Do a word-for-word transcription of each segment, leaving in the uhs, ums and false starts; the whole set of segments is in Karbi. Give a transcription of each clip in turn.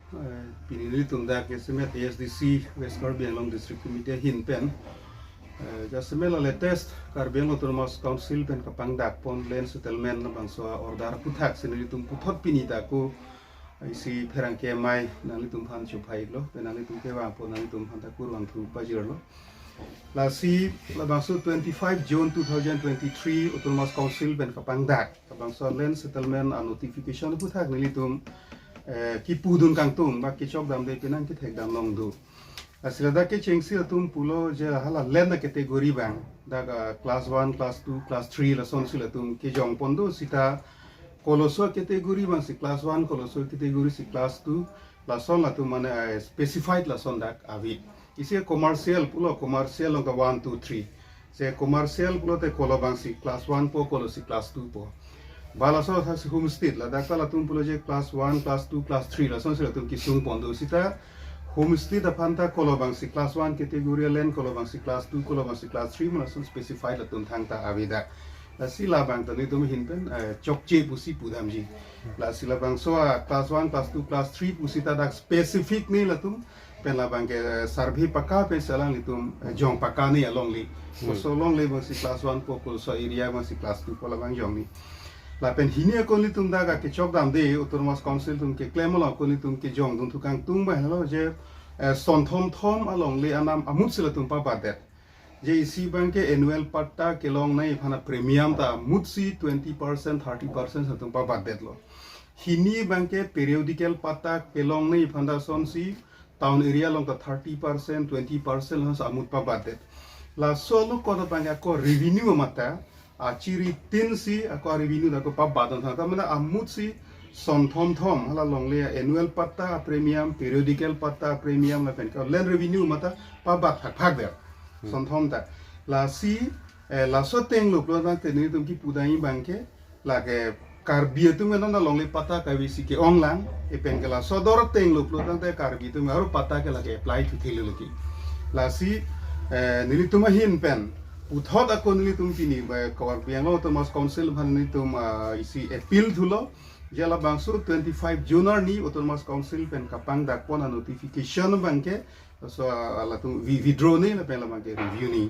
Eh, pini nelitum dak jasemet A S D C West Karbi Anglong District Committee ahin pen, eh, jasemet la latest Karbi Anglong Autonomous Council pen kapangdak pon land settlement labangso order aphuthak si nelitum puthot pini ta ako isi pherangke amei nanglitum aphan chuphailo, pen nanglitum kevang pon nanglitum aphan ta kurvangthu pajirlo. Lasi labangso twenty-five June two thousand twenty-three Autonomous Council pen kapangdak labangso land settlement a notification aphuthak nelitum, eh, kipudun kangtung ba kechokdamde penang kethekdam long do. Lasi ladak kechengsi latum pulo je hala land a category abang dak, ah, class one, class two, class three lasonsi latum kejong pon do sita koloso category abangsi class one, koloso category si class two, lason latum mane, eh, specified lason dak ave. Isi commercial pulo, commercial along ke one, two, three. Je commercial pulote kolo abangsi class one po, kolo si class two po. Ba laso hasi homestead, ladak ta latum pulo je class one, class two, class three lasonsi latum kesung pon do sita homestead aphan ta kolo abangsi class one category land, kolo abangsi class two, kolo abangsi class three ma lason specified latum thangta ave dak. Lasi labang ta nelitum ahin pen, eh, chokche pusi pudamji. Lasi labangso a class one, class two, class three pusi ta dak specific ne latum pen labang ke, eh, survey pakka pen si alanglitum, eh, jong pakka ne alongle. Hmm. Koso alongle abangsi class one po, koso area abangsi class two po labang jong ne. Lapen hini ako nelitum dak kechokdamde Autonomous Council atum keklem along ako nelitum kejongdun thu kangtung abang helo je, eh, son thom thom alongle anam amut si latum pabatdet. Je isi abang ke annual patta kelongnei aphan a premium ta amut si twenty percent, thirty percent latum pabatdetlo. Hini abang ke periodical patta kelongnei aphan ta sonsi town area along ta thirty percent, twenty percent lason amut pabatdet. Laso along kota abang ke ako revenue amat ta achiri tin si ako revenue ta ako pabatdun thangta mane amut si son thom thom hala alongle annual patta premium, periodical patta premium lapen ke land revenue amat ta pabat phakphak der. Hmm. Son thom ta. Lasi, eh, laso ateng lo pulo tangte nelitum kipudai abang ke lake Karbi atum non alongle patta kave si ke-ong lang, lapen ke laso ador ateng lo pulo tangte Karbi atum aro patta ke lake apply thu thelo lake. Lasi, eh, nelitum ahin pen puthot ako nelitum pini ba Karbi Anglong Autonomous Council aphan nelitum, ah, isi appeal thulo. Je labangso twenty-five June arni Autonomous Council pen kapangdak pon a notification abang ke, so, ah, latum wi-, withdraw ne lapen labang ke review ne.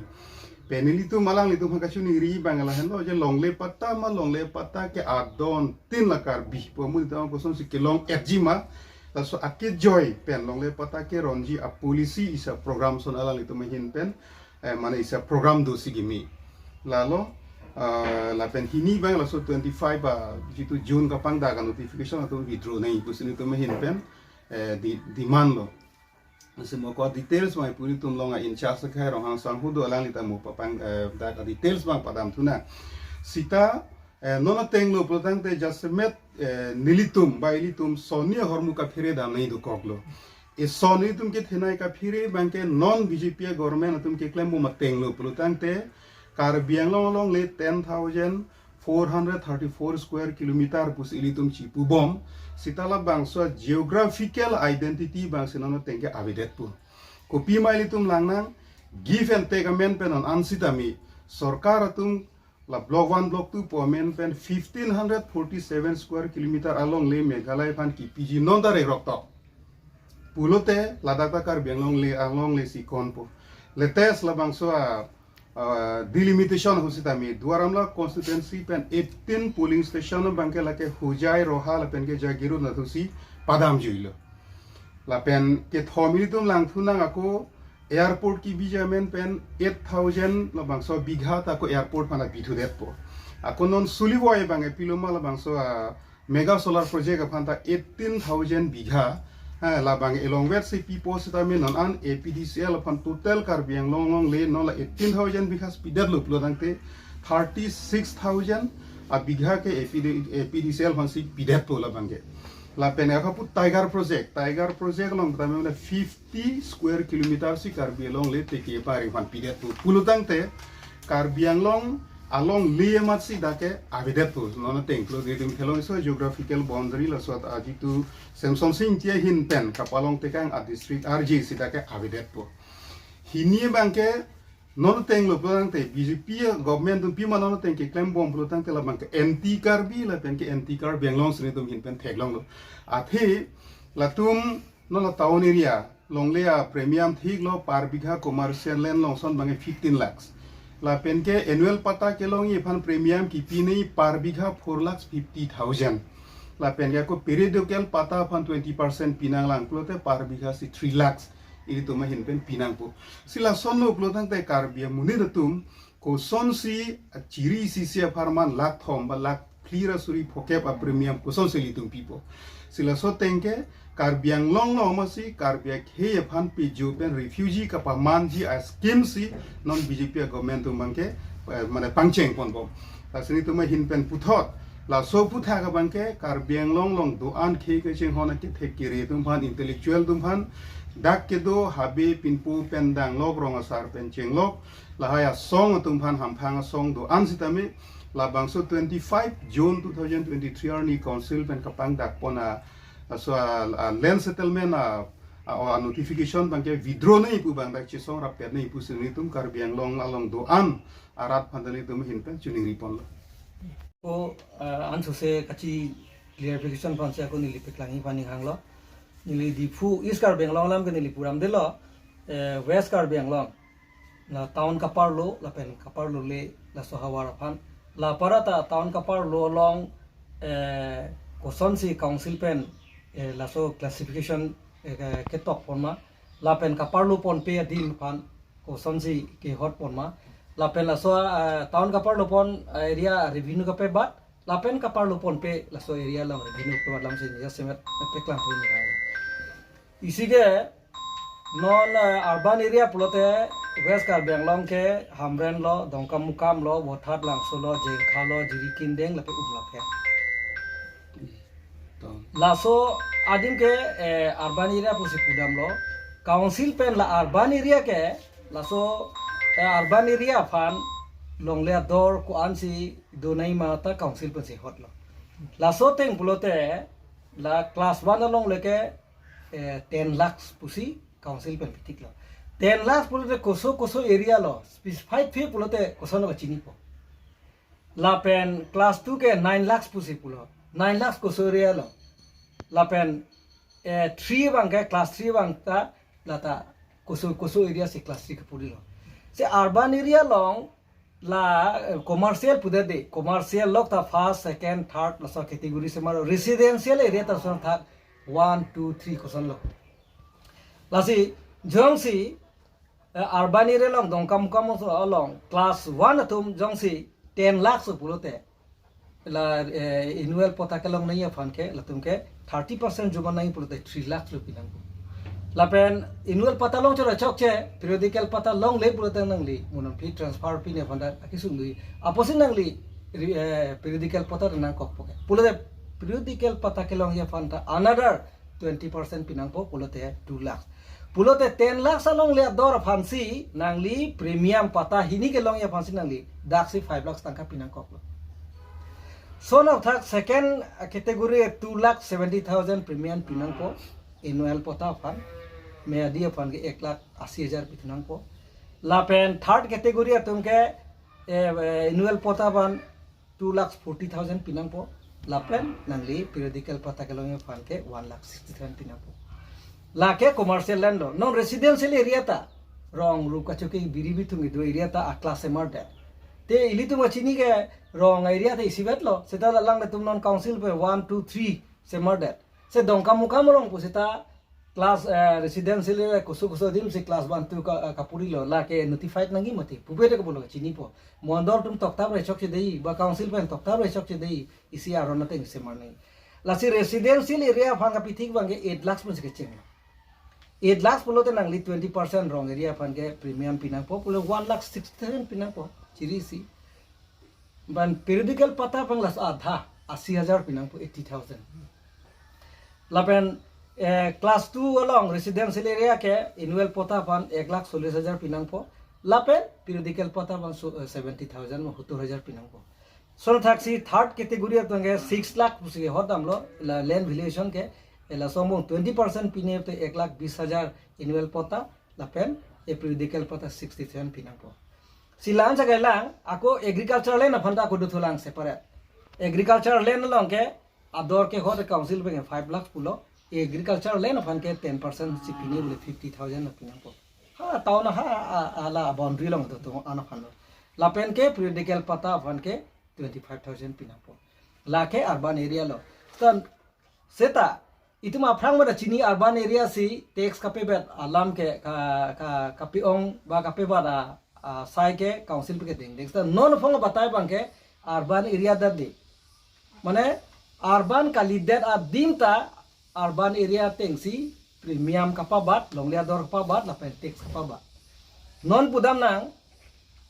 Pen nelitum alanglitum aphan kachiningri abang lahenlo je longle patta ma longle patta ke adon tin la Karbi pu amonit atum kosonsi kelong-etji ma, laso akejoi pen longle patta keronji a policy isi a program ason alanglitum ahin pen, eh, mane isi a program dosi kimi. Lalo, ah, lapen hini abang laso twenty-five, ah, jitu June kapangdak a notification atum withdraw ne pusi nelitum ahin pen, eh, di-, demand lo. Lasi mo ako details abang pu nelitum along a in charge akhai Ronghang sangho do, alangli ta mo papang, eh, dak a details abang padam thu nang. Sita, eh, non ateng lo pulo tangte jasemet, eh, nelitum ba ilitum sonni ahormu kaphere damnei dokoklo. Eson nelitum kethenei kaphere abang ke non B J P a government atum keklem bom ateng lo pulo tangte Karbi Anglong alongle ten thousand four hundred thirty-four square kilometer pusi ilitum chipubom. Sita labangso geographical identity abangsi non ateng ke avedet pu. Kopima ilitum lang nang, give and take amen pen non an sitame sorkar atum la block one, block two pu amen pen fifteen hundred forty-seven square kilometer alongle Meghalaya aphan kipiji non ta rekrok tok. Pulote ladak ta Karbi Anglong le, alongle si konpo. Latest labangso a, ah, delimitation ahut sitame Duar Amla constituency pen eighteen polling station abang ke lake Hojai, Roha lapen ke Jagiroad anatthu si padamjuilo. Lapen kethom ilitum lang thu nang ako airport kibiji amen pen eight thousand labangso bigha ta ako airport aphan abithudetpo. Ako non Sulivoy abang e piloma labangso a mega solar project aphan ta eighteen thousand bigha, ha, labang e longvet si pipo sitame non an A P D C L aphan total Karbi Anglong alongle non la eighteen thousand bigha si pidetlo pulo tangte thirty-six thousand a bigha ke A P D, A P D C L aphan si pidetpo labang ke. Lapen ako pu Tiger project, Tiger project along tame mane fifty square kilometer si Karbi alongle teke pari aphan pidetpo pulo tangte Karbi Anglong alongle amat si dak ke avedetpo. Non ateng pulo nelitum kelong iso geographical boundary laso ajitu Semson Sing Ingti ahin pen kapalong tekang a district arji si dak ke avedetpo. Hini abang ke non ateng lo pulo tangte B J P government atum pima non ateng keklem bom pulo tangte labang ke anti Karbi lapen ke anti Karbi Anglong si nelitum ahin pen theklonglo. Athe Latum non la town area longle a premium thiklo, per bigha commercial land along ason abangke fifteen lakhs. Lapen ke annual patta kelongji aphan premium kepinangji per bigha four lakhs fifty thousand. Lapen ke ako periodical patta aphan twenty percent pinanglang pulote per bigha si three lakhs ilitum ahin pen pinangpo. Si lasonlo pulo tangte Karbi amonit atum kosonsi chiri isi isi apharman lakh thom ba lakh phli ra suri phokep a premium kosonsi ilitum pipo. Si laso ateng ke Karbi Anglong along masi Karbi akhei aphan piju pen refugee kapamanji a scheme si non B J P a government atum abangke, eh, mane pangcheng ponbom. Lasi nelitum ahin pen puthot, laso aphuthak abangke Karbi Anglong along do-an khei kachinghon akethek kere atum aphan, intellectual atum aphan, dak kedo habe pinpo pen danglok rong asar pen chenglok, lahai asong atum aphan hamphang asong do-an sitame, labangso twenty-five June two thousand twenty-three arni council pen kapangdak pon a, laso a, a land settlement a, a, a notification abangke withdraw nangji pu abang dak chesong rapet nangji pusi nelitum Karbi Anglong along do-an arat aphan ta nelitum ahin pen chiningri ponlo. Ko, eh, ansose kachi clarification aphansi ako neli peklangji aphan ning hanglo. Neli Diphu East Karbi Anglong alam ke neli puramdetlo, eh, West Karbi Anglong. La town kaparlo, lapen kaparlo le, laso havar aphan. La para ta town kaparlo along, eh, kosonsi council pen, eh, laso classification, eh, ke-, ketok ponma. Lapen kaparlo ponpe adim aphan kosonsi kehot ponma. Lapen laso, eh, town kaparlo pon, eh, area revenue kapebat. Lapen kaparlo ponpe laso area along revenue kapebat alamsi neli jasemet peklang pon ni. Isi ke non, eh, urban area pulote West Karbi Anglong ke Hamren lo, Dongkamukam lo, Vothatlangso lo, Jengkha lo, Jirikindeng lapen Umlapher. Laso adim ke, eh, urban area pusi pudamlo. Council pen la urban area ke, laso, eh, urban area aphan longle ador ko-ansi donangji ma ta council pensi hotlo. Laso ateng pulote la class one along le ke, eh, ten lakhs pusi council pen pithiklo. Ten lakhs pulote koso koso area lo, specified fee pulote koson lo kachinipo. Lapen class two ke nine lakhs pusi pulo. Nine lakhs koso area lo. Lapen, eh, three abangke, class three abang ta, lata koso koso area si class three kepuri lo. Si urban area along la, eh, commercial pudet de, commercial lok ta first, second, third, laso category semar, residential area ta son thak one, two, three koson lo. Lasi, jongsi, eh, urban area along, Dongkamukam along, class one atum jongsi ten lakhs pulote, la, eh, annual patta kelong nangji aphan ke, latum ke thirty percent juma nangji pulote three lakhs lo pinangpo. Lapen annual patta long chora chokche, periodical patta longle pulote nangli, mo non aphi transfer pine aphan ta akesung do-i. Apotsi nangli, eh, periodical patta nangkokpo ke. Pulote periodical patta kelongji aphan ta another twenty percent pinangpo, pulote two lakhs. Pulote ten lakhs along le ador aphansi nangli premium patta hini kelongji aphansi nangli daksi five lakhs tangka pinangkoklo. Son aphuthak second category two lakh seventy thousand premium pinangpo, annual patta aphan, meyadi aphan ke ek lakh asi hajar pithu nangpo. Lapen third category atum ke, eh, eh, annual patta aphan two lakh forty thousand pinangpo. Lapen nangli periodical patta kelongji aphan ke one lakh sixty thousand pinangpo. Lake commercial land lo. Non residential area ta rong rup kachoke biri bithung kedo area ta a class semar det. Te ilitum kachini ke rong area ta isivet lo. Seta la alanglitum non council pen one, two, three semar det. Si Dongkamukam along pu seta class, eh, residential area koso koso adim si class one, two ka, eh, kapuri lo, lake notified nangji mati. Pupe de kapulo chinipo. Mondol atum tokta bre chokche dei, ba council pen tokta bre chokche dei, isi aron ateng semar nangji. Lasi residential area aphan kapithik abangke eight lakhs pensi kecheng. Eight lakhs pulote nangli twenty percent rong area aphan ke premium pinangpo, pulo one lakh sixty thousand pinangpo, chiri isi. Ban periodical patta aphan laso adha, asi hajar pinangpo, eighty thousand. Lapen, eh, class two along residential area ke annual patta aphan ek lakh chollis hajar pinangpo. Lapen periodical patta aphan so, eh, seventy thousand, sottur hajar pinangpo. Son thaksi third category atum ke six lakh pusi hot damlo, la land valuation ke, eh, laso angbong twenty percent pine te ek lakh bis hajar annual patta, lapen e periodical patta sixty thousand pinangpo. Si la-an sa kailang, ako agriculture land aphan ta ako dothulang separate. Agriculture land along ke ador kehot council pen five lakh pulo. agriculture land aphan ke ten percent si pine pule fifty thousand lo pinangpo. Ha town ha a- a- la boundary along do to an aphan lo. Lapen ke periodical patta aphan ke twenty five thousand pinangpo. Lake urban area lo. Tan seta itum aphrang mada chini urban area si tax kapebat alam ke ka ka kapeong ba kapebat a, a sai ke council pen kedeng. Deng seta non phong batai abang ke urban area dak di. Mane urban kalidet adim ta urban area atengsi premium kapabat, longle ador kapabat, lapen tax kapabat. Non pudam nang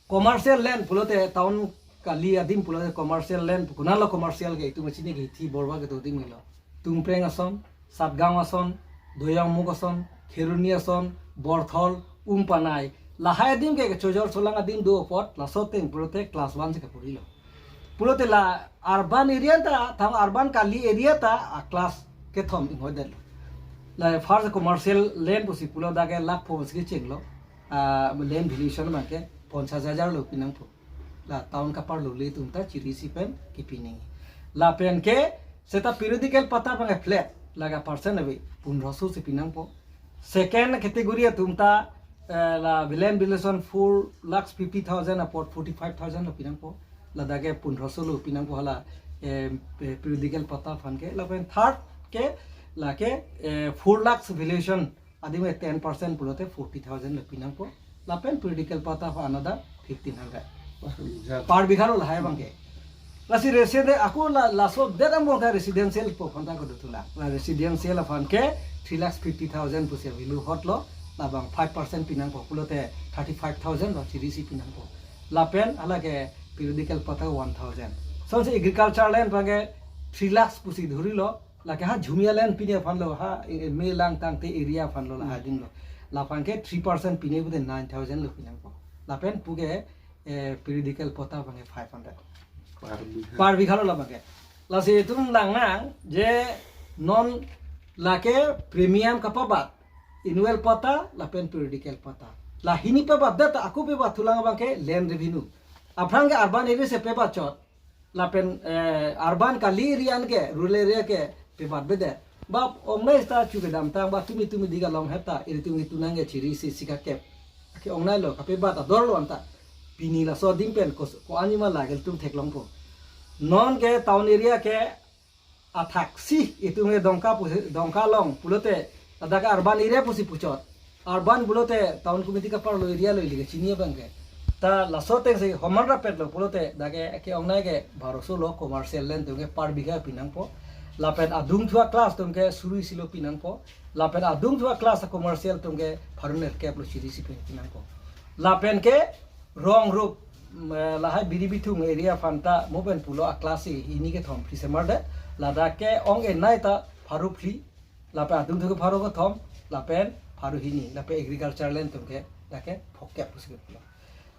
commercial land pulote town kali adim pulote commercial land, konat lo commercial ke itum chini ke Hithi Borwa kedo adim lo. Tumpreng ason, Satgaon ason, Doyangmukh ason, Kheroni ason, Borthol, Umpanai. Lahai adim ke chojor cholang adim do apot, laso ateng pulote class one si kapuri lo. Pulote la urban area ta, thang urban kali area ta, a class kethom inghoidet lo. La first commercial land pusi pulo dak ke lakh pho si kecheng lo. A land valuation abang ke ponchas hajar lo pinangpo. La town kaparlo le atum ta chiri si pen kepine. Lapen ke seta periodical patta abang ke flat, lake percent ave, pundroso si pinangpo. Second category atum ta, eh, la land valuation four lakhs fifty thousand apot forty five thousand lo pinangpo. Ladak ke pundroso lo pinangpo hala, eh, pe- periodical patta aphan ke. Lapen third ke lake, eh, four lakhs valuation adim ke ten percent pulote forty thousand lo pinangpo. Lapen periodical patta aphan another fifteen hundred. Per bigha lo lahai abang ke. Lasi resident ako la laso det ambong ta residential po aphan ta kedo thulang. La residential aphan ke three lakhs fifty thousand pusi value hot lo, labang five percent pinangpo pulote thirty five thousand lo chiri si pinangpo. Lapen hala ke periodical patta one thousand. Sonsi agriculture land abang ke three lakhs pusi dhuri lo, lake ha jhumia land pine aphan lo, ha eh, me lang tangte area aphan lo, la ha adim lo. Laphan ke three percent pine pute nine thousand lo pinangpo. Lapen pu ke eh, periodical patta abang ke five hundred. Per bigha. Per bigha lo labang ke. Lasi itum lang nang je non lake premium kapabat, annual patta lapen periodical patta. La hini pabat det ta ako pabat thulang abang ke land revenue. Aphrang ke urban area si pabat chot. Lapen eh, urban kali area ke rural area ke pabat bedet. Bap ongnai ta chu kedamtang ba tumi tumi dika long heta iri tumi tunang ke chiri si si kakep. Ke ongnai lo kapabat ador lo anta. Pini laso adim pen ko ko-an ma lake ilitum theklongpo. Non ke town area ke athaksi itum ke Dongka pusi, Dongka along pulote ladak ke urban area pusi puchot. Urban pulote town committee kaparlo area lo ili ke chini abang ke. Ta laso atengsi homan rapet lo pulote dak ke ke ongnai ke baroso lo commercial land atum ke per bigha pinangpo. Lapen adungthu a class atum ke suri isi lo pinangpo. Lapen adungthu a class a commercial atum ke pharo nerkep lo chiri si pen pinangpo. Lapen ke rong rup, mm, eh, lahai Biri Bithung area aphan ta mo pen pulo a class i hini kethom phli semar det. Ladak ke ong enai ta pharo phli, lapen adungthu ke pharo kethom, lapen pharo hini, lapen agriculture land atum ke dak ke phokep pusi ke pulo.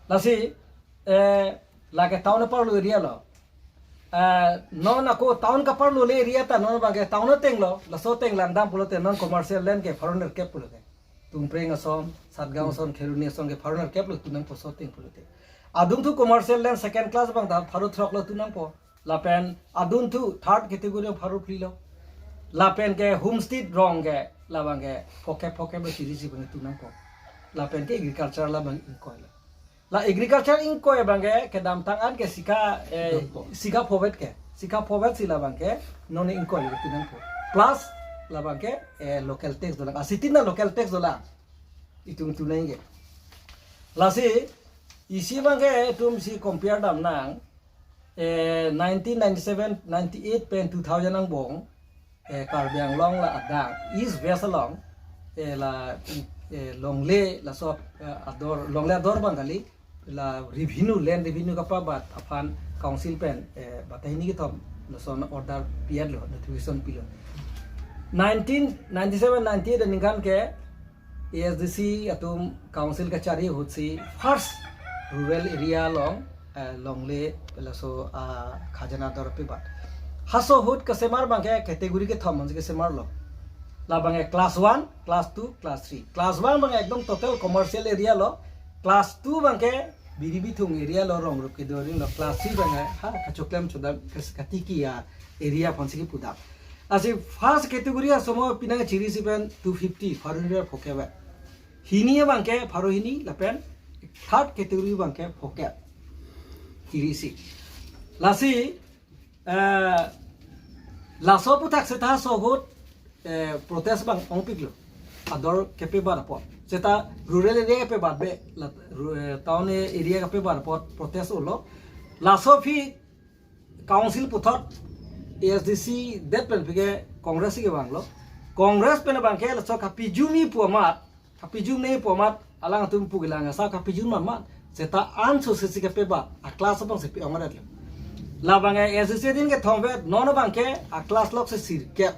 Lasi eh, lake town aparlo area lo. Eh, non ako town kaparlo le area ta non abang ke town ateng lo, laso ateng langdam pulote non commercial land ke pharo nerkep pulote. Tumpreng ason, Satgaon ason, Kheroni ason ke pharo nerkep lo tunangpo laso ateng pulote. Adungthu commercial land second class abang ta pharo throk lo tunangpo. Lapen adungthu third category pharo phli lo. Lapen ke homestead rong ke labang ke phokep phokep lo chiri si abang tunangpo. Lapen ke agriculture labang ingkoi lo. La agriculture ingkoi abang ke kedamtang an ke sika eh, Dongpo. Sika phovet ke. Sika phovet si labang ke non ingkoi lo tunangpo. Plus labang ke eh, local tax dolang. A city na local tax dolang. Itum tunai ke. Lasi isi abang ke itum si compare dam nang eh, nineteen ninety-seven, ninety-eight pen two thousand angbong eh, Karbi Anglong la adang East West along eh, la eh, longle laso eh, ador longle ador abang kali la revenue land revenue kapabat aphan council pen eh, batai hini kethom lason order piat lo notification pilo. Nineteen ninety-seven ninety-eight aningkan ke A S D C atum council kachari ahutsi first rural area along eh, longle laso ah, khajana ador pibat. Haso ahut kesemar abang ke category kethom ansi kesemar lo. Labang ke class one, class two, class three. Class one abang ke ekdom total commercial area lo. Class two abang ke Biri Bithung area lo, rong rup kedo aring lo. Class three abang ke ha kachoklem chodam kes- katiki a area aphansi kepudam. Lasi first category asomar pinang chiri isi pen two fifty, pharo hini ra phokep. Hini abangke pharo hini lapen third category abangke phokep, chiri isi. Lasi, eh, laso aputhak seta laso ahut, eh, protest abang ongpiklo. Ador kepebat apot. Seta rural area kepebat be, la, ru-, eh, town area kepebat apot protest olo. Laso aphi council puthot A S D C det pen pike Congress si kevanglo. Congress pen abangke laso kapijumji pu amat, kapijumji pu amat alangtum puke lang asa kapijum amat. Seta anso sesi kepebat, a-class abang si pe-ong aret lo. Labangke A S D C adin kethom vet, non abangke a-class lok si sirkep.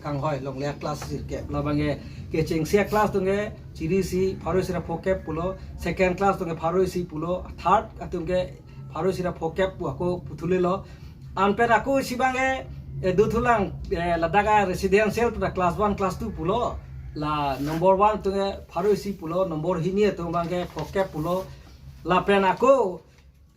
Kanghoi longle a-class sirkep. Labangke kechengsi a-class atumke chiri isi, pharo isi ra phokep pulo, second class atumke pharo isi pulo, third atumke pharo isi ra phokep pu ako puthulelo. Anpen ako isi abangke, eh, dothulang, eh, ladak a-residential pu ta class one, class two pulo. La number one atumke pharo isi pulo, number hini atum abangke phokep pulo. Lapen ako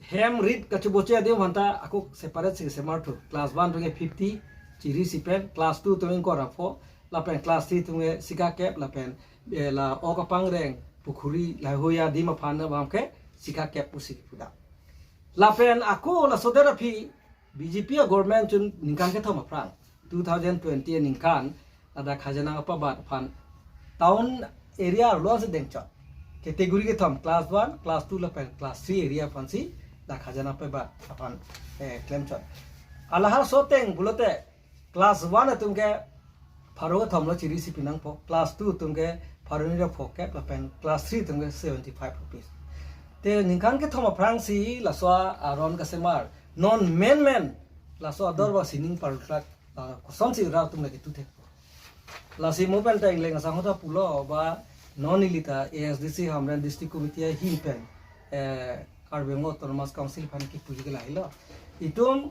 hem rit kachoboche adim aphanta ako separate si semarthu. Class one atumke fifty, chiri isi pen, class two atumke ingkoi ra pho, lapen class three atumke sikakep, lapen, eh, la ok apangreng, pukhuri, lahei adim aphan abangke sikakep pusi kipu dam. Lapen ako laso det aphi B J P a-government chun ningkan kethom aphrang, two thousand twenty aningkan, ladak khajana kapabat aphan town area arlo si dengchot. Category kethom, class one, class two lapen class three area aphan si dak khajana pebat aphan, eh, klemchot. Alahar soteng pulote class one atumke pharo kethom lo chiri isi pinangpo, class two atumke pharo hini ra phokep, lapen class three atumke seventy five rupees. Te ningkan kethom aphrang si laso aron kasemar. Non menmen laso ador abang sining parlak, ah, kosonsi rat atum lake tu thek. Lasi mo pen ta ingleng asang ahut ta pulo ba non neli ta A S D C Hamren District Committee ahin pen, eh, Karbi Anglong Autonomous Council aphan kipuji ke lahelo. Itum,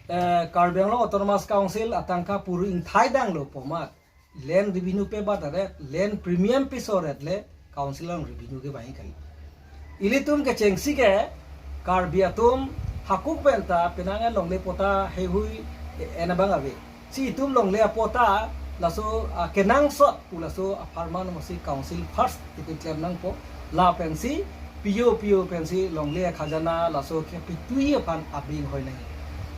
eh, Karbi Anglong Autonomous Council atangka puru ingthai danglo pu amat, land revenue pebat aret, land premium peso aret le council along revenue kevang kali. Ilitum kechengsi ke Karbi atum hakuk pen ta penang longle patta heihui en abang ave. Si itum longle apatta laso, ah, kenangsot pu laso apharman masi council first itum klem nangpo. Lapensi P O, P O pensi longle khajana laso kepitui aphan abing hoi nangji.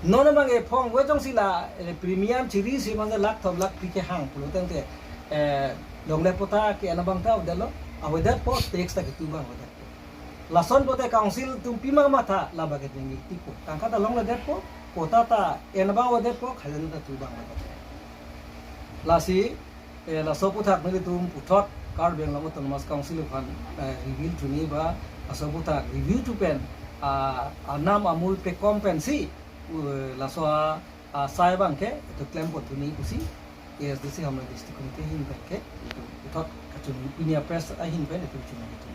Non abangke phong we jongsi la, eh, premium chiri isi mangke lakh thom lakh phli kehang pulo tangte, eh, longle patta ke-en abang ta avedetlo, avedetpo, tax ta kitu abang avedetpo. Lason pote council atum pima matha, labangke ningje tipo. Tangka ta longledetpo, patta ta en abang avedetpo, khajana ta tu abang avedetpo. Lasi, eh, laso aputhak nelitum puthot Karbi Anglong Autonomous Council aphan, eh, reveal thuji ba, laso aputhak review thu pen, ah, anam amul pekom pensi, eh, laso a, asai abangke itum klempon thuji pusi A S D C Hamren District Committee ahin penke itum puthot kachun pini a-press ahin pen itum chun itum.